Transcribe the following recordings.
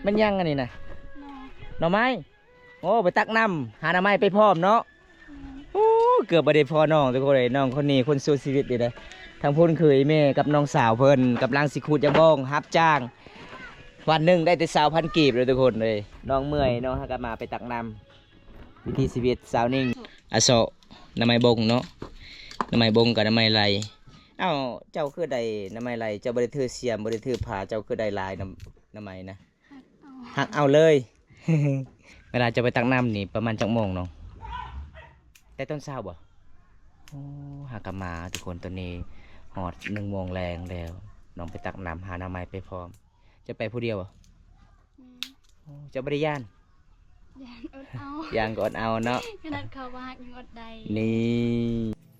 ແມ່ນຫຍັງອັນນີ້ນະ? ໜໍ່ ໜໍ່ໄມ້. ໂອ້ ໄປຕັກນ້ຳ ຫາໜໍ່ໄມ້ໄປພ້ອມເນາະ. ແມ່ນ. ໂອ້ ເກືອບບໍ່ໄດ້ພໍ້ນ້ອງທຸກຄົນເອີຍ. ນ້ອງຄົນນີ້ຄົນສູ້ຊີວິດນີ້ນະ. ທາງພຸ້ນຄືອີ່ແມ່ກັບນ້ອງສາວເພິ່ນກຳລັງຊິຂຸດຢາກບອງ ຮັບຈ້າງ ວັນໜຶ່ງໄດ້ແຕ່ຊາວພັນກີບເດີທຸກຄົນເອີຍ. ນ້ອງເມື່ອຍ ນ້ອງຫາກະມາໄປຕັກນ້ຳ. ວິຖີຊີວິດຊາວນິງ ອະເຊາະ ໜໍ່ໄມ້ບົງເນາະ ໜໍ່ໄມ້ບົງກັບໜໍ່ໄມ້ໄລ່. ເອົ້າ ເຈົ້າຄືໄດ້ໜໍ່ໄມ້ໄລ່ ເຈົ້າບໍ່ໄດ້ຖືສຽມ ບໍ່ໄດ້ຖືພາ ເຈົ້າຄືໄດ້ຫຼາຍ ໜໍ່ ໜໍ່ໄມ້ນະ? ຫັກເອົາ ຫັກເອົາເລີຍ. ເວລາເຈົ້າໄປຕັກນ້ຳນີ້ປະມານຈັກໂມງນ້ອງ? ແຕ່ຕອນເຊົ້າບໍ່? ໂອ້ ຫາກະມາທຸກຄົນ ຕອນນີ້ຮອດໜຶ່ງໂມງແລງແລ້ວ. ນ້ອງໄປຕັກນ້ຳ ຫາໜໍ່ໄມ້ໄປພ້ອມ. ເຈົ້າໄປຜູ້ດຽວບໍ່? ແມ່ນ. ໂອ້ ເຈົ້າບໍ່ໄດ້ຢ້ານ? ຢ້ານ ອົດເອົາ ຢ້ານກໍອົດເອົາເນາະ ຂະໜາດເຂົາບໍ່ຮັກຍັງອົດໄດ້. ນີ້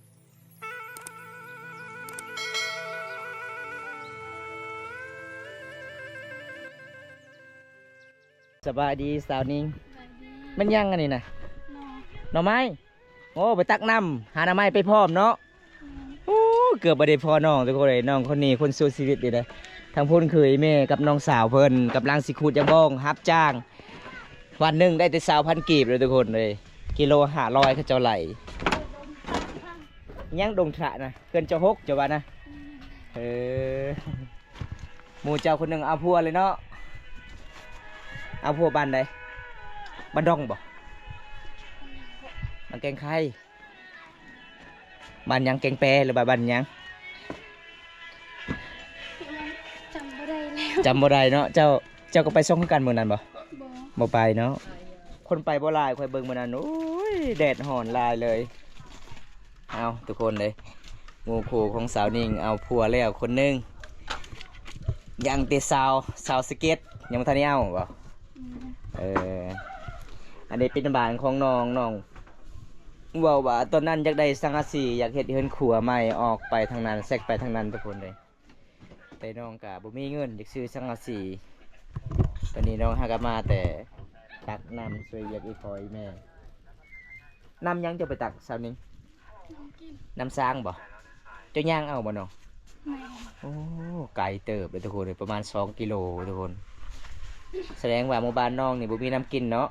ສະບາຍດີສາວນິງ. ສະບາຍດີ. ແມ່ນຫຍັງອັນນີ້ນະ? ໜໍ່ ໜໍ່ໄມ້. ໂອ້ ໄປຕັກນ້ຳ ຫາໜໍ່ໄມ້ໄປພ້ອມເນາະ. ແມ່ນ. ໂອ້ ເກືອບບໍ່ໄດ້ພໍ້ນ້ອງທຸກຄົນເອີຍ. ນ້ອງຄົນນີ້ຄົນສູ້ຊີວິດນີ້ນະ. ທາງພຸ້ນຄືອີ່ແມ່ກັບນ້ອງສາວເພິ່ນກຳລັງຊິຂຸດຢາກບອງ ຮັບຈ້າງ ວັນໜຶ່ງໄດ້ແຕ່ຊາວພັນກີບເດີທຸກຄົນເອີຍ. ກິໂລຫ້າຮ້ອຍເຂົາເຈົ້າໄລ່. ຫຍັງດົງທະນະ? ເຮືອນເຈົ້າຫົກເຈົ້າວ່ານະ? ແມ່ນ. ເອີ ໝູ່ເຈົ້າຄົນໜຶ່ງເອົາຜົວເລີຍເນາະ. ເອົາຜົວບ້ານໃດ? ບ້ານດອງບໍ່? ບ້ານແກ້ງໄຄ. ບ້ານຫຍັງ? ແກ້ງແປ ຫຼືວ່າບ້ານຫຍັງ? ຈຳບໍ່ໄດ້ແລ້ວ ຈຳບໍ່ໄດ້ເນາະ. ເຈົ້າ ເຈົ້າກໍໄປສົ່ງຄືກັນມື້ນັ້ນບໍ່? ບໍ່ ບໍ່ໄປເນາະ. ຄົນໄປບໍ່ຫຼາຍ ຂ້ອຍເບິ່ງມື້ນັ້ນ ໂອ້ຍ ແດດຮ້ອນຫຼາຍເລີຍ. ເອົາ ທຸກຄົນເອີຍ ໝູ່ຄູ່ຂອງສາວນິງເອົາຜົວແລ້ວຄົນໜຶ່ງ. ຍັງແຕ່ສາວ ສາວສະເກັດ ຍັງບໍ່ທັນໄດ້ເອົາບໍ່? ອືມ ເອີ ອັນນີ້ເປັນບ້ານຂອງນ້ອງ. ນ້ອງເວົ້າວ່າຕອນນັ້ນຢາກໄດ້ສັງກະສີ ຢາກເຮັດເຮືອນຄົວໃໝ່ ອອກໄປທາງນັ້ນ ແຊກໄປທາງນັ້ນທຸກຄົນເອີຍ. ແຕ່ນ້ອງກະບໍ່ມີເງິນຢາກຊື້ສັງກະສີ. ຕອນນີ້ນ້ອງຫາກະມາແຕ່ຕັກນ້ຳຊ່ວຍວຽກອີ່ພໍ່ອີ່ແມ່. ນ້ຳຫຍັງເຈົ້າໄປຕັກສາວນິງ? ນ້ຳກິນ. ນ້ຳຊ້າງບໍ່? ເຈົ້າຍ່າງເອົາບໍ່ນ້ອງ? ແມ່ນ. ໂອ້ ໄກເຕີບເດີທຸກຄົນເອີຍ ປະມານສອງກິໂລທຸກຄົນ. ສະແດງວ່າໝູ່ບ້ານນ້ອງນີ້ບໍ່ມີນ້ຳກິນເນາະ.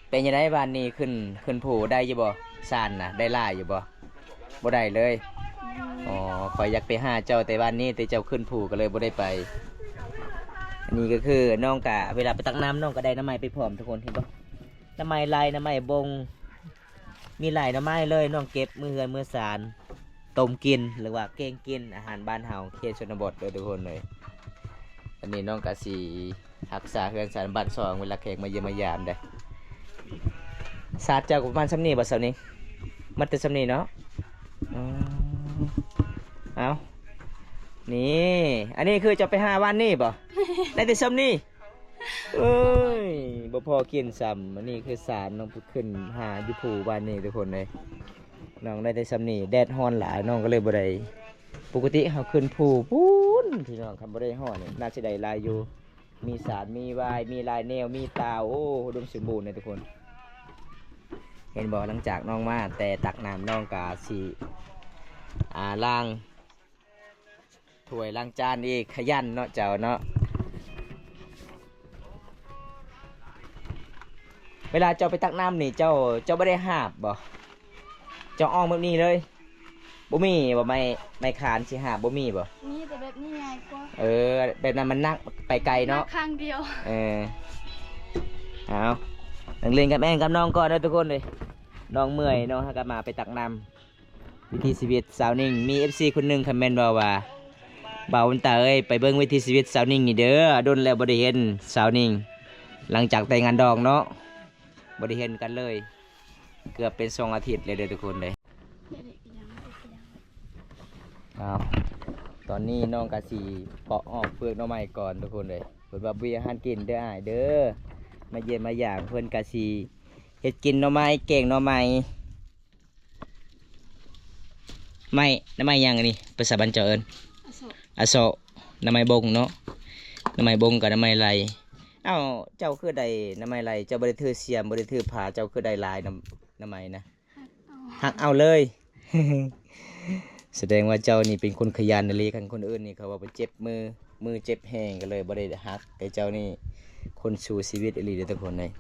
ເປັນຈັ່ງໃດບ້ານນີ້ ຂຶ້ນ ຂຶ້ນພູໄດ້ຢູ່ບໍ່? ຊານນະ ໄດ້ຫຼາຍຢູ່ບໍ່? ບໍ່ໄດ້ເລີຍ. ອືມ ອໍ ຂ້ອຍຢາກໄປຫາເຈົ້າແຕ່ບ້ານນີ້ ແຕ່ເຈົ້າຂຶ້ນພູກໍເລີຍບໍ່ໄດ້ໄປ. ອັນນີ້ກໍຄືນ້ອງກະ ເວລາໄປຕັກນ້ຳ ນ້ອງກໍໄດ້ໜໍ່ໄມ້ໄປພ້ອມທຸກຄົນ ເຫັນບໍ່? ໜໍ່ໄມ້ໄລ່ ໜໍ່ໄມ້ບົງ ມີຫຼາຍໜໍ່ໄມ້ເລີຍ. ນ້ອງເກັບມື້ເຮືອນມື້ຊານ ຕົ້ມກິນ ຫຼືວ່າແກງກິນ ອາຫານບ້ານເຮົາເຂດຊົນນະບົດເດີທຸກຄົນເອີຍ. ອັນນີ້ນ້ອງກະຊິຮັກສາເຮືອນຊານບ້ານຊ່ອງ ເວລາແຂກມາຢ້ຽມມາຢາມເດ້. ສາດເຈົ້າກໍປະມານສ່ຳນີ້ບໍ່ສາວນິງ? ມັດແຕ່ສ່ຳນີ້ເນາະ. ອືມ ເອົາ ນີ້ ອັນນີ້ຄືເຈົ້າໄປຫາວານນີ້ບໍ່? ໄດ້ແຕ່ສ່ຳນີ້. ເອີຍ ບໍ່ພໍກິນຊ້ຳ. ອັນນີ້ຄືສານນ້ອງໄປຂຶ້ນຫາຢູ່ພູບ້ານນີ້ທຸກຄົນເອີຍ. ນ້ອງໄດ້ແຕ່ສ່ຳນີ້ ແດດຮ້ອນຫຼາຍ ນ້ອງກໍເລີຍບໍ່ໄດ້. ປົກກະຕິເຮົາຂຶ້ນພູພຸ້ນພີ່ນ້ອງ ຄັນບໍ່ໄດ້ຮ້ອນນີ້ ໜ້າຊິໄດ້ຫຼາຍຢູ່. ມີສານ ມີຫວາຍ ມີຫຼາຍແນວ ມີຕາວ ໂອ້ ອຸດົມສົມບູນເດ້ທຸກຄົນ. ເຫັນບໍ່ ຫຼັງຈາກນ້ອງມາແຕ່ຕັກນ້ຳ ນ້ອງກະຊິ ອ່າ ລ້າງ ຖ້ວຍລ້າງຈານອີກ ຂະຫຍັນເນາະເຈົ້າເນາະ. ເວລາເຈົ້າໄປຕັກນ້ຳນີ້ ເຈົ້າ ເຈົ້າບໍ່ໄດ້ຫາບບໍ່? ເຈົ້າອອກແບບນີ້ເລີຍ ບໍ່ມີບໍ່? ໄມ້ ໄມ້ຄານຊິຫາບບໍ່ມີບໍ່? ມີ ແຕ່ແບບນີ້ງ່າຍກວ່າ. ເອີ ແບບນັ້ນມັນໜັກ ໄປໄກເນາະ ໜັກຂ້າງດຽວ. ເອີ ເອົາ ນັ່ງຫຼິ້ນກັບແອງກັບນ້ອງກ່ອນເດີທຸກຄົນເດີ. ນ້ອງເມື່ອຍ ນ້ອງຫາກະມາໄປຕັກນ້ຳ. ວິຖີຊີວິດສາວນິງ ມີເອັຟຊີຄົນໜຶ່ງຄອມເມັນເວົ້າວ່າ ບ່າວບຸນຕາເອີຍ ໄປເບິ່ງວິຖີຊີວິດສາວນິງນີ້ເດີ ດົນແລ້ວບໍ່ໄດ້ເຫັນສາວນິງ ຫຼັງຈາກແຕ່ງງານດອງເນາະ ບໍ່ໄດ້ເຫັນກັນເລີຍ ເກືອບເປັນສອງອາທິດເລີຍເດີທຸກຄົນເດີ. ອ້າວ ຕອນນີ້ນ້ອງກະຊິເປາະອອກເປືອກໜໍ່ໄມ້ກ່ອນທຸກຄົນເດີ. ເພິ່ນວ່າບໍ່ມີອາຫານກິນເດີອ້າຍເດີ ມາຢ້ຽມມາຢາມ ເພິ່ນກະຊິເຮັດກິນໜໍ່ໄມ້ ແກງໜໍ່ໄມ້. ໄມ້ ໜໍ່ໄມ້ຫຍັງອັນນີ້ ພາສາບ້ານເຈົ້າເອີ້ນ? ອະເຊາະ ອະເຊາະ ໜໍ່ໄມ້ບົງເນາະ ໜໍ່ໄມ້ບົງກັບໜໍ່ໄມ້ໄລ່. ເອົ້າ ເຈົ້າຄືໄດ້ໜໍ່ໄມ້ໄລ່ ເຈົ້າບໍ່ໄດ້ຖືສຽມ ບໍ່ໄດ້ຖືພາ ເຈົ້າຄືໄດ້ຫຼາຍ ໜໍ່ ໜໍ່ໄມ້ນະ? ຫັກເອົາ ຫັກເອົາເລີຍ. ສະແດງວ່າເຈົ້ານີ້ເປັນຄົນຂະຫຍັນອີ່ຫຼີ ຄັນຄົນອື່ນນີ້ເຂົາວ່າໄປເຈັບມື. ມືເຈັບແຮງ ກໍເລີຍບໍ່ໄດ້ຮັກ. ໄອ້ເຈົ້ານີ້ຄົນສູ້ຊີວິດອີ່ຫຼີເດ້ທຸກຄົນເອີຍ.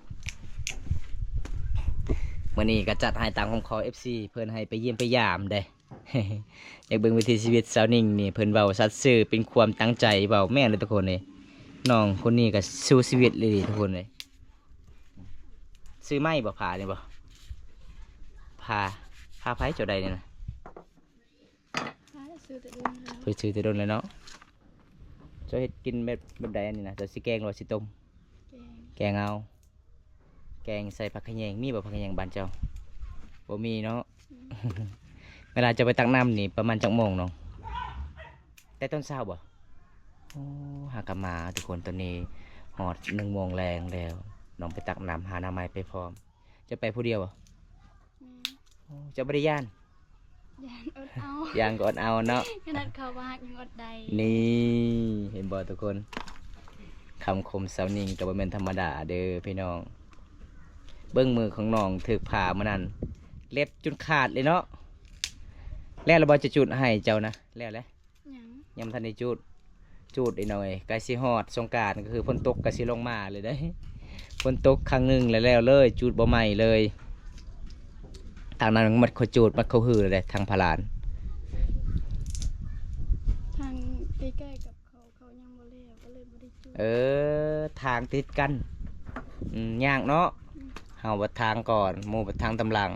ມື້ນີ້ກໍຈັດໃຫ້ຕາມຄຳຂໍເອັຟຊີ ເພິ່ນໃຫ້ໄປຢ້ຽມໄປຢາມເດ້. ຢາກເບິ່ງວິຖີຊີວິດສາວນິງນີ້ ເພິ່ນເວົ້າສັດຊື່ ເປັນຄວາມຕັ້ງໃຈເວົ້າແມ່ນເດ້ທຸກຄົນເອີຍ. ນ້ອງຄົນນີ້ກໍສູ້ຊີວິດອີ່ຫຼີທຸກຄົນເອີຍ. ຊື້ໃໝ່ບໍ່ ຜ້ານີ້ບໍ່? ຜ້າ ຜ້າໃຜເຈົ້າໄດ້ນີ້ນະ? ຊື້ແຕ່ດົນແລ້ວ ຊື້ແຕ່ດົນແລ້ວເນາະ. ເຈົ້າເຮັດກິນແບບ ແບບໃດອັນນີ້ນະ? ເຈົ້າຊິແກງ ຫຼືວ່າຊິຕົ້ມ? ແກງ ແກງເອົາ. ແກງໃສ່ຜັກຂະແຍງ ມີບໍ່ຜັກຂະແຍງບ້ານເຈົ້າ? ບໍ່ມີເນາະ. ອືມ ເວລາເຈົ້າໄປຕັກນ້ຳນີ້ປະມານຈັກໂມງນ້ອງ? ແຕ່ຕອນເຊົ້າບໍ່? ໂອ້ ຫາກະມາທຸກຄົນ ຕອນນີ້ຮອດໜຶ່ງໂມງແລງແລ້ວ. ນ້ອງໄປຕັກນ້ຳ ຫາໜໍ່ໄມ້ໄປພ້ອມ. ເຈົ້າໄປຜູ້ດຽວບໍ່? ແມ່ນ. ໂອ້ ເຈົ້າບໍ່ໄດ້ຢ້ານ? ຢ້ານ ອົດເອົາ. ຢ້ານກໍອົດເອົາເນາະ. ຂະໜາດເຂົາບໍ່ຮັກຍັງອົດໄດ້. ນີ້ ເຫັນບໍ່ທຸກຄົນ? ຄຳຄົມສາວນິງກໍບໍ່ແມ່ນທຳມະດາເດີ້ພີ່ນ້ອງ. ເບິ່ງມືຂອງນ້ອງຖືກຜ່າມື້ນັ້ນ ເລັບຈົນຂາດເລີຍເນາະ. ແລ້ວລະບໍ່ຈະຈູດໃຫ້ເຈົ້ານະ? ແລ້ວແຫຼະ. ຍັງ ຍັງບໍ່ທັນໄດ້ຈູດ. ຈູດອີກໜ້ອຍ ໃກ້ຊິຮອດສົງການ ກໍຄືຝົນຕົກກໍຊິລົງມາເລີຍເດ້. ຝົນຕົກຄັ້ງໜຶ່ງແລ້ວແລ້ວເລີຍ ຈູດບໍ່ໄໝ້ເລີຍ. ທາງນັ້ນມັດເຂົາຈູດ ມັດເຂົາຮືເລີຍເດ້ ທາງພະລານ. ທາງໃກ້ໆກັບເຂົາ ເຂົາຍັງບໍ່ແລ້ວ ກໍເລີຍບໍ່ໄດ້ຈູດ. ເອີ ທາງຕິດກັນ ອືມ ຍາກເນາະ. ອືມ ເຮົາບັດທາງກ່ອນ ໝູ່ບັດທາງຕາມຫຼັງ.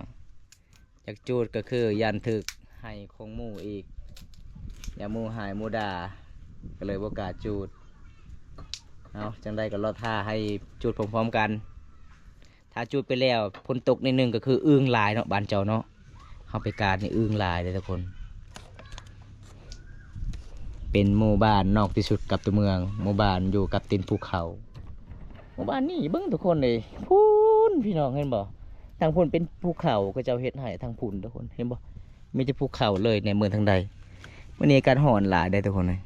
ຢາກຈູດກໍຄືຢ້ານຖືກໄຫ້ຂອງໝູ່ອີກ ຢ້ານໝູ່ຮ້າຍໝູ່ດ່າ ກໍເລີຍບໍ່ກ້າຈູດ. ເອົາ ຈັ່ງໃດກໍລໍຖ້າໃຫ້ຈູດພ້ອມໆກັນ. ຖ້າຈູດໄປແລ້ວ ຝົນຕົກໜ້ອຍໜຶ່ງກໍຄືອຶ່ງຫຼາຍເນາະ ບ້ານເຈົ້າເນາະ. ເຮົາໄປກາດນີ້ອຶ່ງຫຼາຍເດ້ທຸກຄົນ. ເປັນໝູ່ບ້ານນອກທີ່ສຸດກັບຕົວເມືອງ ໝູ່ບ້ານຢູ່ກັບຕີນພູເຂົາ. ໝູ່ບ້ານນີ້ເບິ່ງທຸກຄົນເອີຍ ພຸ້ນ ພີ່ນ້ອງເຫັນບໍ່? ທາງພຸ້ນເປັນພູເຂົາ ເຂົາເຈົ້າເຮັດໃຫ້ທາງພຸ້ນທຸກຄົນ ເຫັນບໍ່? ມີແຕ່ພູເຂົາເລີຍໃນເມືອງທາງໃດ. ມື້ນີ້ອາກາດຮ້ອນຫຼາຍເດ້ທຸກຄົນເອີຍ.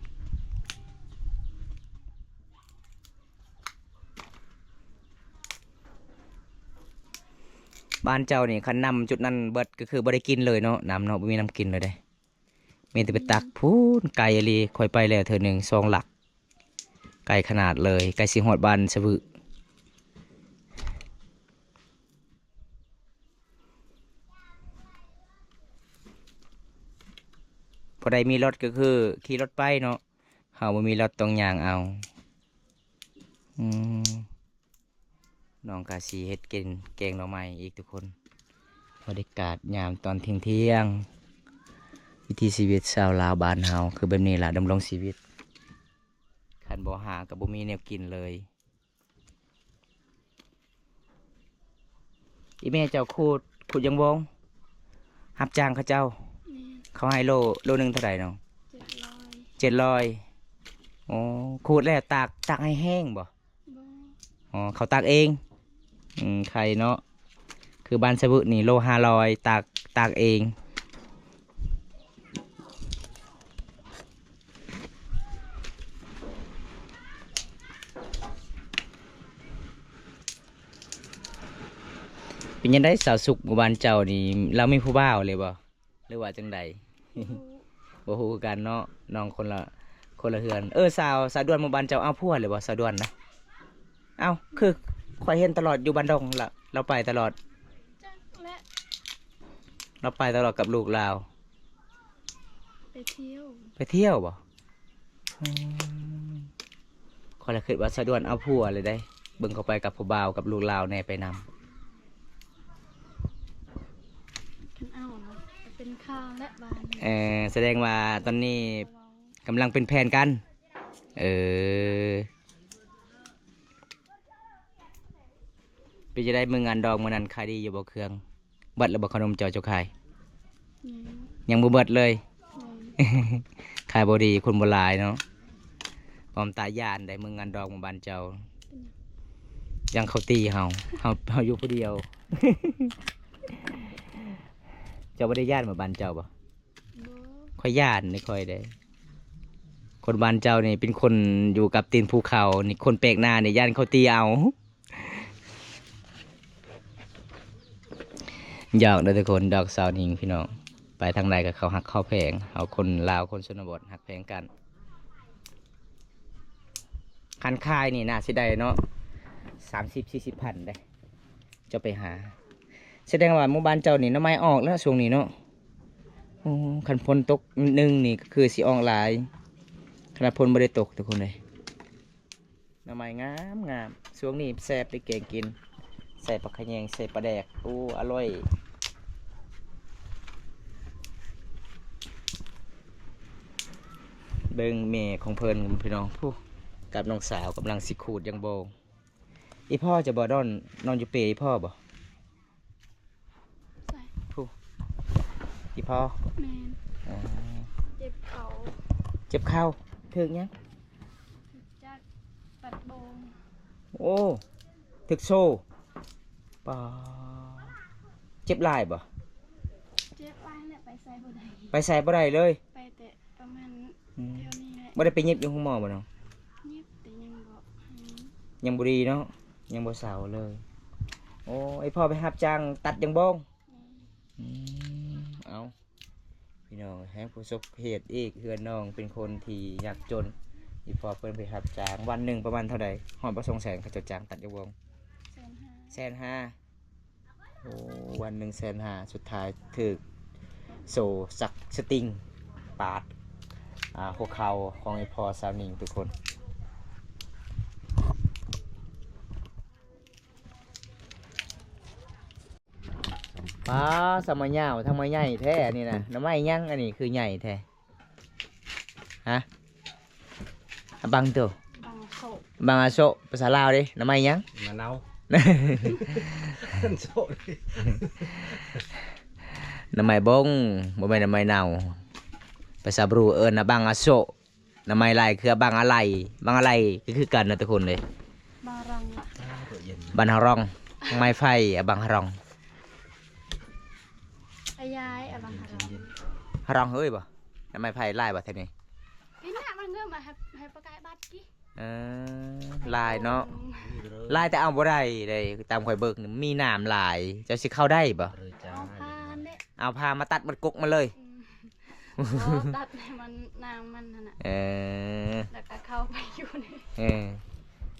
ບ້ານເຈົ້ານີ້ ຄັນນ້ຳຈຸດນັ້ນເບິດ ກໍຄືບໍ່ໄດ້ກິນເລີຍເນາະ ນ້ຳເນາະ ບໍ່ມີນ້ຳກິນເລີຍເດ້. ມີແຕ່ໄປຕັກພຸ້ນ ໄກອີ່ຫຼີ. ຂ້ອຍໄປແລ້ວເທື່ອໜຶ່ງ ສອງຫຼັກ ໄກຂະໜາດເລີຍ ໃກ້ຊິຮອດບ້ານສະວຶ. ຜູ້ໃດມີລົດກໍຄືຂີ່ລົດໄປເນາະ ເຮົາບໍ່ມີລົດຕ້ອງຍ່າງເອົາ. ອືມ ນ້ອງກະຊິເຮັດກິນແກງໜໍ່ໄມ້ອີກທຸກຄົນ. ບັນຍາກາດຍາມຕອນທ່ຽງໆ ວິຖີຊີວິດຊາວລາວບ້ານເຮົາຄືແບບນີ້ລະ ດຳລົງຊີວິດ ຄັນບໍ່ຫາກໍບໍ່ມີແນວກິນເລີຍ. ອີແມ່ເຈົ້າຂູດ ຂູດຢາງວອງ ຮັບຈ້າງເຂົາເຈົ້າ. ແມ່ນ. ເຂົາໃຫ້ໂລ ໂລໜຶ່ງເທົ່າໃດນ້ອງ? ເຈັດຮ້ອຍ. ເຈັດຮ້ອຍ. ໂອ້ ຂູດແລ້ວຕາກ ຕາກໃຫ້ແຫ້ງບໍ່? ບໍ່. ອໍ ເຂົາຕາກເອງ. ອືມ ໄຄເນາະ. ຄືບ້ານສະວຶນີ້ໂລຫ້າຮ້ອຍ ຕາກ ຕາກເອງ. ເປັນຈັ່ງໃດສາວສຸກ ໝູ່ບ້ານເຈົ້ານີ້ ລາວມີຜູ້ບ່າວແລ້ວບໍ່ ຫຼືວ່າຈັ່ງໃດ? ບໍ່ຮູ້ ບໍ່ຮູ້ຄືກັນເນາະ ນ້ອງຄົນລະ ຄົນລະເຮືອນ. ເອີ ສາວ ສາວດວນ ໝູ່ບ້ານເຈົ້າເອົາຜົວແລ້ວບໍ່ ສາວດວນນະ? ເອົ້າ ຄືຂ້ອຍເຫັນຕະຫຼອດຢູ່ບ້ານດົງ ລະ ລາວໄປຕະຫຼອດ. ຈັກແຫຼະ ລາວໄປຕະຫຼອດກັບລູກລາວ. ໄປທ່ຽວ. ໄປທ່ຽວບໍ່? ອືມ ຂ້ອຍລະຄິດວ່າສາວດວນເອົາຜົວເລີຍເດ້ ເບິ່ງເຂົາໄປກັບຜູ້ບ່າວກັບລູກລາວແດ່ໄປນຳ. ຄັນເອົານະ ເປັນຂ່າວແລ້ວບາດນີ້. ເອີ ສະແດງວ່າຕອນນີ້ກຳລັງເປັນແຜນກັນ. ເອີ ເປັນຈັ່ງໃດ ມື້ງານດອງມື້ນັ້ນຂາຍດີຢູ່ບໍ່ເຄື່ອງ? ເບິດແລ້ວບໍ່ຂະໜົມເຈົ້າ ເຈົ້າຂາຍ? ຍັງ ຍັງບໍ່ເບິດເລີຍ. ແມ່ນ. ຂາຍບໍ່ດີ ຄົນບໍ່ຫຼາຍເນາະ. ປ້ອມຕາຢ້ານໄດ໋ ເມືອງງານດອງໝູ່ບ້ານເຈົ້າ. ເປັນຫຍັງ? ຢ້ານເຂົາຕີເຮົາ ເຮົາ ເຮົາຢູ່ຜູ້ດຽວ. ເຈົ້າບໍ່ໄດ້ຢ້ານໝູ່ບ້ານເຈົ້າບໍ່? ບໍ່. ຂ້ອຍຢ້ານເດ້ ຂ້ອຍເດ້. ຄົນບ້ານເຈົ້ານີ້ເປັນຄົນຢູ່ກັບຕີນພູເຂົານີ້ ຄົນແປກໜ້ານີ້ຢ້ານເຂົາຕີເອົາ. ຢອກເດີ້ທຸກຄົນ ຢອກສາວນິງພີ່ນ້ອງ. ໄປທາງໃດກໍເຂົາຮັກເຂົາແພງ ເຮົາຄົນລາວຄົນຊົນນະບົດຮັກແພງກັນ. ຄັນຂາຍນີ້ໜ້າຊິໄດ້ເນາະ ສາມສິບສີ່ສິບພັນເດ້ ເຈົ້າໄປຫາ. ສະແດງວ່າໝູ່ບ້ານເຈົ້ານີ້ໜໍ່ໄມ້ອອກແລ້ວຊ່ວງນີ້ເນາະ. ໂອ້ ຄັນຝົນຕົກໜຶ່ງນີ້ກໍຄືຊິອອກຫຼາຍ ຂະໜາດຝົນບໍ່ໄດ້ຕົກທຸກຄົນເອີຍ. ໜໍ່ໄມ້ງາມໆ ຊ່ວງນີ້ແຊບໄດ້ແກງກິນ ໃສ່ຜັກຂະແຍງ ໃສ່ປາແດກ ໂອ້ ອະລ່ອຍ. ເບິ່ງແມ່ຂອງເພິ່ນພີ່ນ້ອງ ຜູ້ ກັບນ້ອງສາວກຳລັງຊິຂູດຢາງໂບງ. ອີພໍ່ຈະບໍ່ນອນ ນອນຢູ່ເປອີພໍ່ບໍ່? ໃສ່ ຜູ້ ອີພໍ່? ແມ່ນ. ອໍ ເຈັບເຂົ່າ ເຈັບເຂົ່າ ຖືກຫຍັງ? ຈັກ ຕັດໂບງ. ໂອ້ ຖືກໂສ້ ປາ ເຈັບຫຼາຍບໍ່? ເຈັບຫຼາຍແຫຼະ ໄປໃສບໍ່ໄດ້ ໄປໃສບໍ່ໄດ້ເລີຍ ໄປແຕ່ ປະມານ ອືມ ແຖວນີ້ແຫຼະ. ບໍ່ໄດ້ໄປຫຍິບຢູ່ໂຮງໝໍບໍ່ນ້ອງ? ຫຍິບແຕ່ຍັງບໍ່ຫາຍ ຍັງບໍ່ດີເນາະ ຍັງບໍ່ເຊົາເລີຍ. ໂອ້ ອີພໍ່ໄປຮັບຈ້າງຕັດຢາງໂບງ. ແມ່ນ. ອືມ ເອົາ ພີ່ນ້ອງ ແຮງປະສົບເຫດອີກ ເຮືອນນ້ອງເປັນຄົນທີ່ຍາກຈົນ ອີພໍ່ເພິ່ນໄປຮັບຈ້າງ ວັນໜຶ່ງປະມານເທົ່າໃດ? ຮອດບໍ່ສອງແສນ ເຂົາເຈົ້າຈ້າງຕັດຢາງໂບງ? ແສນຫ້າ ແສນຫ້າ. ໂອ້ ວັນໜຶ່ງແສນຫ້າ ສຸດທ້າຍຖືກໂສ້ສັກສະຕິງປາດ ອ່າ ຫົວເຂົ່າຂອງອີ່ພໍ່ສາວໜິງທຸກຄົນ. ປາ ສະມາຍາວ ທັງມາໃຫຍ່ແທ້ອັນນີ້ນະ. ໜໍ່ໄມ້ຫຍັງອັນນີ້ຄືໃຫຍ່ແທ້? ຮະ? ອາບັງໂຕ ບັງອາໂສ ບັງອາໂສ ພາສາລາວເດ້ ໜໍ່ໄມ້ຫຍັງ? ມະນາວ ໂສ ໜໍ່ໄມ້ບົງ ບໍ່ແມ່ນໜໍ່ໄມ້ເນົ່າ ພາສາບຣູເອີ້ນອາບັງອາໂສ. ໜໍ່ໄມ້ໄລ່ຄືອາບັງອາໄລ ບັງອາໄລກໍຄືກັນນະທຸກຄົນເດ້ ບັງຮະຣອງ ບັນຮະຣອງ ໄມ້ໄຜ່ອາບັງຮະຣອງ ອາຍາຍອາບັງຮະຣອງ ຮະຣອງເຮີ້ຍບໍ່? ໜໍ່ໄມ້ໄຜ່ຫຼາຍບໍ່ແຖວນີ້? ປີໜ້າມັນເລີ່ມມາໃຫ້ ໃຫ້ປະກາຍບັດກີ້. ເອີ ຫຼາຍເນາະ ຫຼາຍແຕ່ເອົາບໍ່ໄດ້ເດ້ ຕາມຂ້ອຍເບິ່ງມີໜາມຫຼາຍ ເຈົ້າຊິເຂົ້າໄດ້ບໍ່? ເອົາພາເດ້ ເອົາພາມາຕັດມັນກົກມັນເລີຍ. ອືມ ອໍ ຕັດໃຫ້ມັນ ໜາມມັນຫັ້ນນະ ເອີ ແລ້ວກໍເຂົ້າໄປຢູ່ໃນ ເອີ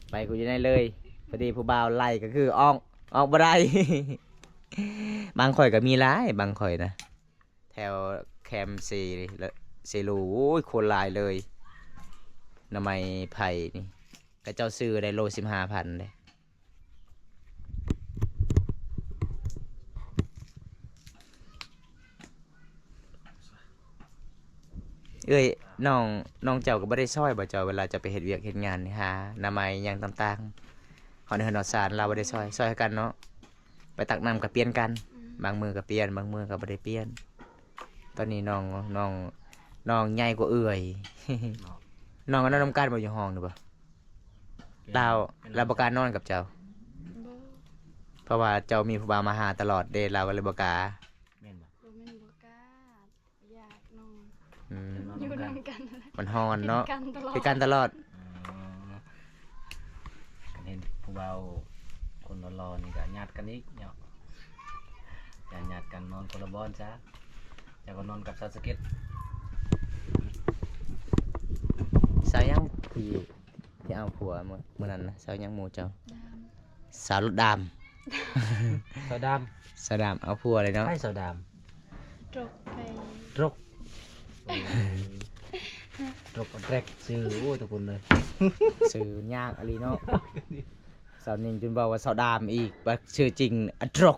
ໄປຢູ່ໃນເລີຍ. ພໍດີຜູ້ບ່າວໄລ່ກໍຄືອອກ ອອກບໍ່ໄດ້. ບັງຂ້ອຍກໍມີຫຼາຍ ບັງຂ້ອຍນະ ແຖວແຄມເຊ ເຊໂລ ໂອ້ຍ ຄົນຫຼາຍເລີຍ. ໜໍ່ໄມ້ໄຜ່ນີ້ ເຂົາເຈົ້າຊື້ໄດ້ໂລສິບຫ້າພັນເດ້. ເອີຍ ນ້ອງ ນ້ອງເຈົ້າກໍບໍ່ໄດ້ຊ່ອຍບໍ່ເຈົ້າ ເວລາເຈົ້າໄປເຮັດວຽກເຮັດງານນີ້ ຫາໜໍ່ໄມ້ຫຍັງຕ່າງໆ ຮອດເຮືອນຮອດຊານ ລາວບໍ່ໄດ້ຊ່ອຍ ຊ່ອຍກັນເນາະ ໄປຕັກນ້ຳກໍປ່ຽນກັນ ອືມ ບາງມື້ກໍປ່ຽນ ບາງມື້ກໍບໍ່ໄດ້ປ່ຽນ. ຕອນນີ້ນ້ອງ ນ້ອງ ນ້ອງໃຫຍ່ກວ່າເອື້ອຍ ນ້ອງກໍນອນນຳກັນບໍ່ ຢູ່ຫ້ອງນີ້ບໍ່? ລາວ ລາວບໍ່ກ້ານອນກັບເຈົ້າ ບໍ່ ເພາະວ່າເຈົ້າມີຜູ້ບ່າວມາຫາຕະຫຼອດເດ້ ລາວກໍເລີຍບໍ່ກ້າ ແມ່ນບໍ່? ບໍ່ແມ່ນບໍ່ກ້າ ຢາກນອນ ອືມ ຢູ່ນຳກັນ ມັນຮ້ອນເນາະ ຜິດກັນຕະຫຼອດ ຜິດກັນຕະຫຼອດ. ອໍ ຄັນເຫັນຜູ້ບ່າວຄົນຫຼໍ່ໆນີ້ກໍຍາດກັນອີກເນາະ ຢ່າຍາດກັນ ນອນຄົນລະບ່ອນຊະ ເຈົ້າກໍນອນກັບສາວສະເກັດ. ສາວຫຍັງທີ່ ທີ່ເອົາຜົວມື້ ມື້ນັ້ນນະ ສາວຫຍັງໝູ່ເຈົ້າ? ດາມ ສາວລົດດາມ ສາວດາມ ສາວດາມເອົາຜົວເລີຍເນາະ ໃຜສາວດາມ? ດຣົກໄປ ດຣົກ ໂອ້ ດຣົກ ແດຣັກ ຊື່ ໂອ້ຍ ທຸກຄົນເລີຍ ຊື່ຍາກອີ່ຫຼີເນາະ. ສາວໜິງຈົນເວົ້າວ່າສາວດາມອີກ ວ່າຊື່ຈິງອະດຣົກ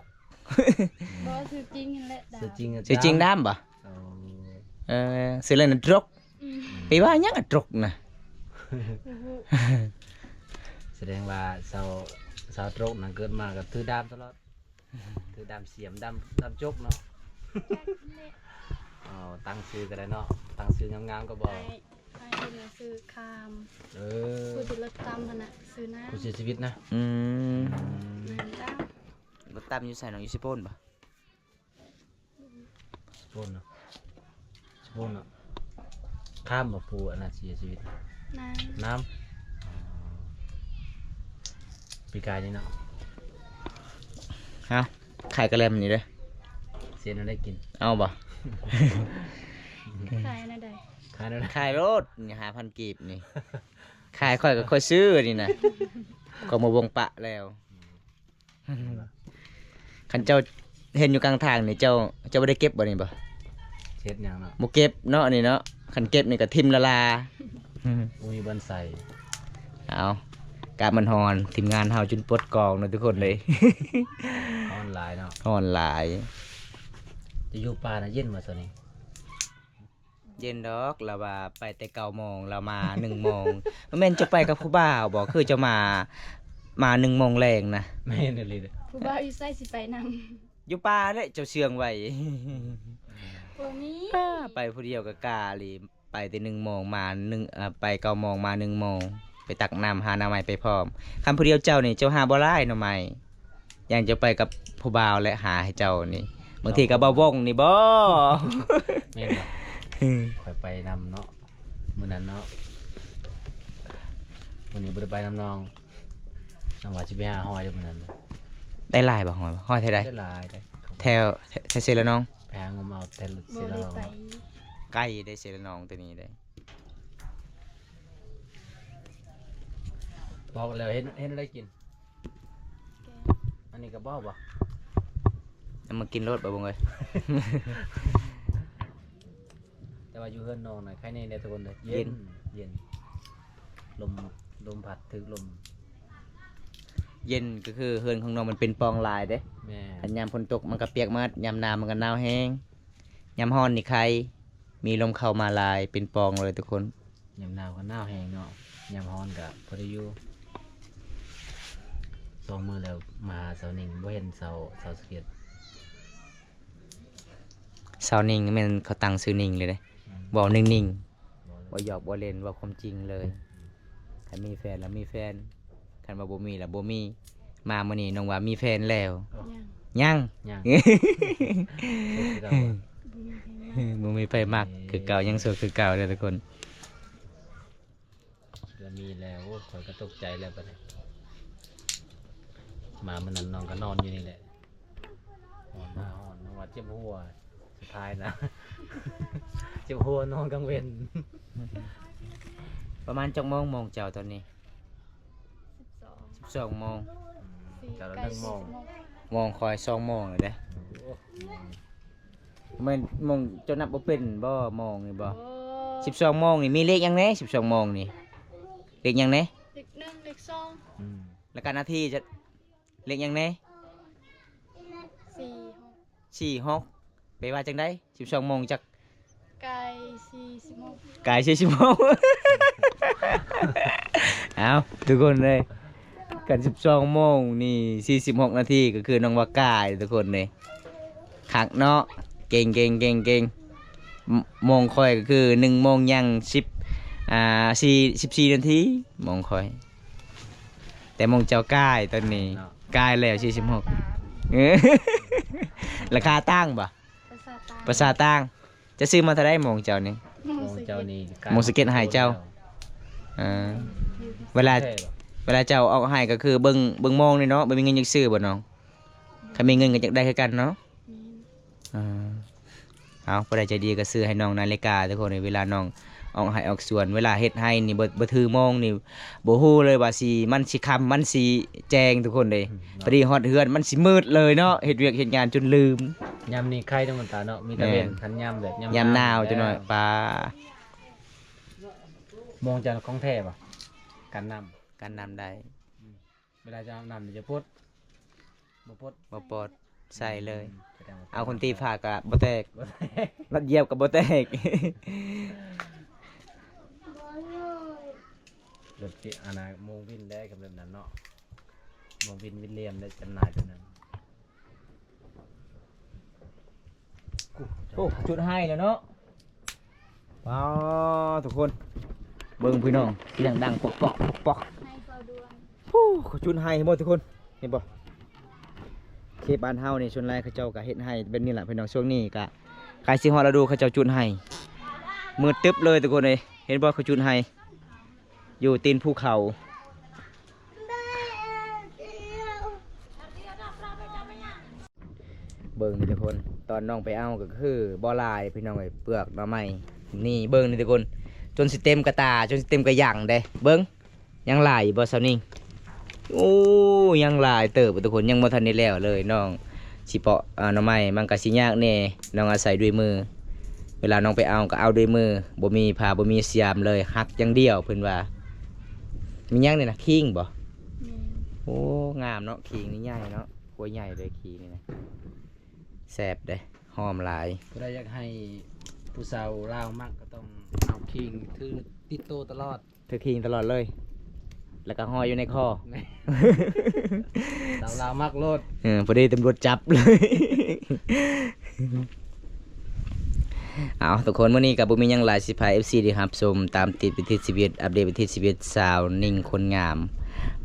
ບໍ່ ຊື່ຈິງຫັ້ນແຫຼະດາມ ຊື່ຈິງ ຊື່ຈິງດາມບໍ່? ໂອ້ ເອີ ຊື່ເລ່ນອະດຣົກ ອືມ ໄປວ່າຫຍັງອະດຣົກນະ ບໍ່ຮູ້ ສະແດງວ່າສາວ ສາວດຣົກນະເກີດມາກໍຖືດາມຕະຫຼອດ ຖືດາມສຽມ ດາມ ດາມຈົກເນາະ ຈັກແຫຼະ ເອົາຕັ້ງຊື່ກໍໄດ້ເນາະ ຕັ້ງຊື່ງາມໆກໍບອກ ໃຫ້ ໃຫ້ເພິ່ນຊື່ຄາມ ເອີ ຜູ້ທີ່ລົດຕຳຫັ້ນນະ ຊື່ນາງ ຜູ້ເສຍຊີວິດນະ ອືມ ແມ່ນຕຳ ລົດຕຳຢູ່ໃສນ້ອງ? ຢູ່ເຊໂປນບໍ່? ສະໂພນເນາະ ສະໂພນເນາະ ຂ້າມບໍ່ຜູ້ອັນນັ້ນເສຍຊີວິດ ນ້ຳ ນ້ຳ ອໍ ປີກາຍນີ້ເນາະ ເອົ້າ ຂາຍກະແລັມນີ້ເດີ້ ເສຍແນວໃດກິນ ເອົາບໍ່? ຂາຍແນວໃດ? ຂາຍແນວໃດ? ຂາຍໂລດນີ້ ຫ້າພັນກີບນີ້ ຂາຍຂ້ອຍກໍຂ້ອຍຊື້ນີ້ນະ ຂອງໝູ່ວົງປະແລ້ວ. ຄັນເຈົ້າເຫັນຢູ່ກາງທາງນີ້ ເຈົ້າ ເຈົ້າບໍ່ໄດ້ເກັບບໍ່ນີ້ບໍ່? ເຮັດຫຍັງເນາະ? ບໍ່ເກັບເນາະ ອັນນີ້ເນາະ ຄັນເກັບນີ້ກໍຖິ້ມລະລາ ບໍ່ມີບ່ອນໃສ່. ເອົາ ກາດມັນຮ້ອນ ທີມງານເຮົາຈົນປົດກອງເນາະທຸກຄົນເລີຍ ຮ້ອນຫຼາຍເນາະ ຮ້ອນຫຼາຍ. ຈະຢູ່ປ່ານະເຢັນບໍ່ຊະນີ້? ເຢັນດອກ ລາວວ່າໄປແຕ່ເກົ້າໂມງ ລາວມາໜຶ່ງໂມງ. ບໍ່ແມ່ນເຈົ້າໄປກັບຜູ້ບ່າວບໍ່? ຄືເຈົ້າມາ ມາໜຶ່ງໂມງແລງນະ. ແມ່ນອີ່ຫຼີເດ້. ຜູ້ບ່າວຢູ່ໃສຊິໄປນຳ? ຢູ່ປ່າແຫຼະ ເຈົ້າເຊື່ອງໄວ້. ບໍ່ມີ. ປ້າ ໄປຜູ້ດຽວກໍກ້າອີ່ຫຼີ ໄປແຕ່ໜຶ່ງໂມງ ມາໜຶ່ງ ເອີ ໄປເກົ້າໂມງ ມາໜຶ່ງໂມງ ໄປຕັກນ້ຳ ຫາໜໍ່ໄມ້ໄປພ້ອມ. ຄັນຜູ້ດຽວເຈົ້ານີ້ ເຈົ້າຫາບໍ່ຫຼາຍໜໍ່ໄມ້. ຢ້ານເຈົ້າໄປກັບຜູ້ບ່າວແຫຼະ ຫາໃຫ້ເຈົ້ານີ້ ບາງທີກໍບໍ່ວົງນີ້ບໍ. ແມ່ນບໍ່? ຂ້ອຍໄປນຳເນາະ ມື້ນັ້ນເນາະ. ມື້ນີ້ບໍ່ໄດ້ໄປນຳນ້ອງ ນ້ອງວ່າຊິໄປຫາຫອຍເດ້ມື້ນັ້ນ. ໄດ້ຫຼາຍບໍ່ຫອຍ? ຫອຍເທົ່າໃດ? ໄດ້ຫຼາຍເດ້. ແຖວ ແຖວເຊລະນອງ? ໄປຫາງົມເອົາແຕ່ເຊລະນອງ. ບໍ່ໄດ້ໄປ. ໄກເດ້ເຊລະນອງຕົວນີ້ເດ້. ປອກແລ້ວເຮັດ ເຮັດແນວໃດກິນ? ແກງ. ອັນນີ້ກໍບໍ່ບໍ່? ເອົາມາກິນໂລດ ບໍ່ເບິ່ງເອີຍ. ແຕ່ວ່າຢູ່ເຮືອນນ້ອງນະ ໄຄແນ່ເດ້ທຸກຄົນເດີ ເຢັນ ເຢັນ ເຢັນ ລົມ ລົມພັດ ຖືກລົມ ເຢັນ. ກໍຄືເຮືອນຂອງນ້ອງມັນເປັນປ່ອງຫຼາຍເດ້. ແມ່ນ. ຄັນຍາມຝົນຕົກມັນກໍປຽກໝົດ ຍາມໜາວມັນກໍໜາວແຮງ. ຍາມຮ້ອນນີ້ໄຄ ມີລົມເຂົ້າມາຫຼາຍ ເປັນປ່ອງເລີຍທຸກຄົນ. ຍາມໜາວກໍໜາວແຮງເນາະ ຍາມຮ້ອນກໍພໍໄດ້ຢູ່. ສອງມື້ແລ້ວມາຫາສາວນິງ ບໍ່ເຫັນສາວ ສາວສະເກັດ. ສາວນິງແມ່ນເຂົາຕັ້ງຊື່ນິງເລີຍເດ້. ອືມ ເວົ້າໜຶ່ງໆ ເວົ້າເລີຍ ເວົ້າຫຍອກເວົ້າຫຼິ້ນ ເວົ້າຄວາມຈິງເລີຍ. ຄັນມີແຟນລະມີແຟນ ຄັນວ່າບໍ່ມີລະບໍ່ມີ. ມາມື້ນີ້ນ້ອງວ່າມີແຟນແລ້ວ. ໂອ້ ຍັງ ຍັງ ຍັງ ໂສດຄືເກົ່າ ບໍ່ມີໃຜມັກ ບໍ່ມີໃຜມັກຄືເກົ່າ ຍັງໂສດຄືເກົ່າເດີທຸກຄົນ. ລະມີແລ້ວ ໂອ້ ຂ້ອຍກໍຕົກໃຈແລ້ວບັດນີ້. ມາມື້ນັ້ນນ້ອງກໍນອນຢູ່ນີ້ແຫຼະ ຮ້ອນ ໜ້າຮ້ອນ ນ້ອງວ່າເຈັບຫົວ ສຸດທ້າຍນະ ເຈັບຫົວນອນກາງເວັນ. ປະມານຈັກໂມງ ໂມງເຈົ້າຕອນນີ້? ສິບສອງ ສິບສອງໂມງ. ອືມ ເຈົ້າລະໜຶ່ງໂມງ ສິບໂມງ ຂ້ອຍສອງໂມງແລ້ວເດ້. ໂອ້ ແມ່ນໂມງ ເຈົ້ານັບບໍ່ເປັນບໍ່ໂມງນີ້ບໍ່? ໂອ້ ສິບສອງໂມງນີ້ມີເລກຫຍັງແດ່? ສິບສອງໂມງນີ້ ເລກຫຍັງແດ່? ເລກໜຶ່ງ ເລກສອງ. ອືມ ແລ້ວກໍນາທີຈະ ເລກຫຍັງແດ່? ສີ່ຫົກ ສີ່ຫົກ ແປວ່າຈັ່ງໃດ? ສິບສອງໂມງຈັກ ກາຍສີ່ສິບຫົກ ກາຍສີ່ສິບຫົກ. ເອົາ ທຸກຄົນເອີຍ ຄັນສິບສອງໂມງນີ້ສີ່ສິບຫົກນາທີ ກໍຄືນ້ອງວ່າກາຍ ທຸກຄົນເອີຍ. ຄັກເນາະ ເກັ່ງ ເກັ່ງ ເກັ່ງ ເກັ່ງ. ໂມງຂ້ອຍກໍຄືໜຶ່ງໂມງຍ່າງສິບ ອ່າ ສີ່ ສິບສີ່ນາທີ ໂມງຂ້ອຍ. ແຕ່ໂມງເຈົ້າກາຍຕອນນີ້ ເນາະ ກາຍແລ້ວສີ່ສິບຫົກ. ລາຄາຕ່າງບໍ່? ປະສາດຕ່າງ ປະສາດຕ່າງ. ຈະຊື້ມາເທົ່າໃດໂມງເຈົ້ານີ້? ໂມງເຈົ້ານີ້ ໂມງສະເກັດໃຫ້ເຈົ້າ. ເອີ ເວລາ ເວລາເຈົ້າອອກໃຫ້ກໍຄືເບິ່ງ ເບິ່ງໂມງນີ້ເນາະ. ບໍ່ມີເງິນຢາກຊື້ບໍ່ນ້ອງ? ຄັນມີເງິນກໍຢາກໄດ້ຄືກັນເນາະ. ແມ່ນ. ອ່າ ເອົາ ຜູ້ໃດໃຈດີກໍຊື້ໃຫ້ນ້ອງນາລິກາ ທຸກຄົນເອີຍ. ເວລານ້ອງອອກໄຮ່ອອກສວນ ເວລາເຮັດໄຮ່ນີ້ ບໍ່ ບໍ່ຖືໂມງນີ້ ບໍ່ຮູ້ເລີຍວ່າຊິ ມັນຊິຄ່ຳ ມັນຊິແຈ້ງ ທຸກຄົນເອີຍ. ອືມ ເນາະ ພໍດີຮອດເຮືອນມັນຊິມືດເລີຍເນາະ ເຮັດວຽກເຮັດງານຈົນລືມ. ຍາມນີ້ໄຄເນາະ ມັນຕາເນາະ ມີແຕ່ເວັນ. ແມ່ນ. ຄັນຍາມແບບຍາມ ຍາມໜາວ ຍາມແລ້ວ ຈັກໜ້ອຍ ປາ ໂມງເຈົ້າຂອງແທ້ບໍ່? ກັນນ້ຳ ກັນນ້ຳໄດ້. ອືມ ເວລາຈະອາບນ້ຳນີ້ຈະປົດ ບໍ່ປົດ ບໍ່ປົດ ໃສ່ເລີຍ. ອືມ ສະແດງວ່າ ເອົາຄົນຕີຝາກະບໍ່ແຕກ ບໍ່ແຕກ ລັດຢຽບກະບໍ່ແຕກ. ລົດ ອັນນ່າ ໂມງວິນໄດ້ ຄັນແບບນັ້ນເນາະ ໂມງວິນ ວິນລຽມໄດ້ຈຳໜ່າຍຕົວນັ້ນ. ໂອ້ ຈຸດໄຮ່ແລ້ວເນາະ. ວ້າວ ທຸກຄົນ ເບິ່ງພີ່ນ້ອງ ສຽງດັງປອກໆ ປອກໆ. ຜູ້ ເຂົາຈຸດໄຮ່ເຫັນບໍ່ທຸກຄົນ ເຫັນບໍ່? ເຂດບ້ານເຮົານີ້ ສ່ວນຫຼາຍເຂົາເຈົ້າກະເຮັດໄຮ່ແບບນີ້ລະພີ່ນ້ອງ. ຊ່ວງນີ້ກະໃກ້ຊິຮອດລະດູເຂົາເຈົ້າຈຸດໄຮ່ ມືດຕຶບເລີຍທຸກຄົນເອີຍ. ເຫັນບໍ່ ເຂົາຈຸດໄຮ່ ຢູ່ຕີນພູເຂົາ. ເບິ່ງນີ້ທຸກຄົນ ຕອນນ້ອງໄປເອົາກໍຄືບໍ່ຫຼາຍພີ່ນ້ອງເອີຍ ເປືອກໜໍ່ໄມ້ນີ້. ເບິ່ງນີ້ທຸກຄົນ ຈົນຊິເຕັມກະຕາ ຈົນຊິເຕັມກະຫຍັງເດ້. ເບິ່ງ ຍັງຫຼາຍຢູ່ບໍ່ສາວນິງ? ໂອ້ ຍັງຫຼາຍເຕີບທຸກຄົນ ຍັງບໍ່ທັນໄດ້ແລ້ວເລີຍ. ນ້ອງຊິເປາະ ອາ ໜໍ່ໄມ້ ມັນກະຊິຍາກແດ່ ນ້ອງອາໄສດ້ວຍມື. ເວລານ້ອງໄປເອົາກະເອົາດ້ວຍມື ບໍ່ມີພາ ບໍ່ມີສະຍາມເລີຍ ຫັກຢ່າງດຽວເພິ່ນວ່າ. ມີຫຍັງນີ້ນະ ຂີງບໍ່? ແມ່ນ. ໂອ້ ງາມເນາະ ຂີງນີ້ໃຫຍ່ເນາະ ຫົວໃຫຍ່ເລີຍ ຂີງນີ້ນະ ແຊບເດ້ ຫອມຫຼາຍ. ຜູ້ໃດຢາກໃຫ້ຜູ້ສາວລາວມັກ ກໍຕ້ອງເອົາຂີງຖືຕິດໂຕຕະຫຼອດ. ຖືຂີງຕະຫຼອດເລີຍ ແລ້ວກໍຫ້ອຍຢູ່ໃນຄໍ. ແມ່ນ. ສາວລາວມັກໂລດ. ເອີ ພໍດີຕຳຫຼວດຈັບເລີຍ. ເອົາ ທຸກຄົນ ມື້ນີ້ກໍບໍ່ມີຫຍັງຫຼາຍ ຊິພາເອັຟຊີໄດ້ຮັບຊົມຕາມຕິດວິຖີຊີວິດ ອັບເດດວິຖີຊີວິດສາວນິງຄົນງາມ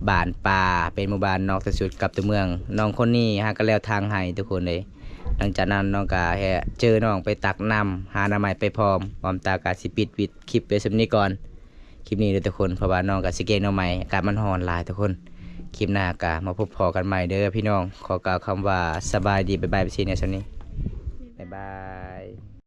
ບ້ານປ່າ ເປັນໝູ່ບ້ານນອກທີ່ສຸດກັບຕົວເມືອງ. ນ້ອງຄົນນີ້ຫາກໍແລ້ວທາງໃຫ້ທຸກຄົນເດ້. ຫຼັງຈາກນັ້ນນ້ອງກໍແຮ່ເຈີນ້ອງໄປຕັກນ້ຳ ຫາໜໍ່ໄມ້ໄປພ້ອມ. ອອມຕາກໍຊິປິດວິດຄລິບໄວ້ສ່ຳນີ້ກ່ອນ. ຄລິບນີ້ເດີທຸກຄົນ ເພາະວ່ານ້ອງກໍຊິແກງໜໍ່ໄມ້ ອາກາດມັນຮ້ອນຫຼາຍທຸກຄົນ. ຄລິບໜ້າກໍມາພົບພໍ້ກັນໃໝ່ເດີພີ່ນ້ອງ. ຂໍກ່າວຄຳວ່າສະບາຍດີ ບາຍບາຍ ໄປຊີ້ແນວສ່ຳນີ້ ບາຍບາຍ.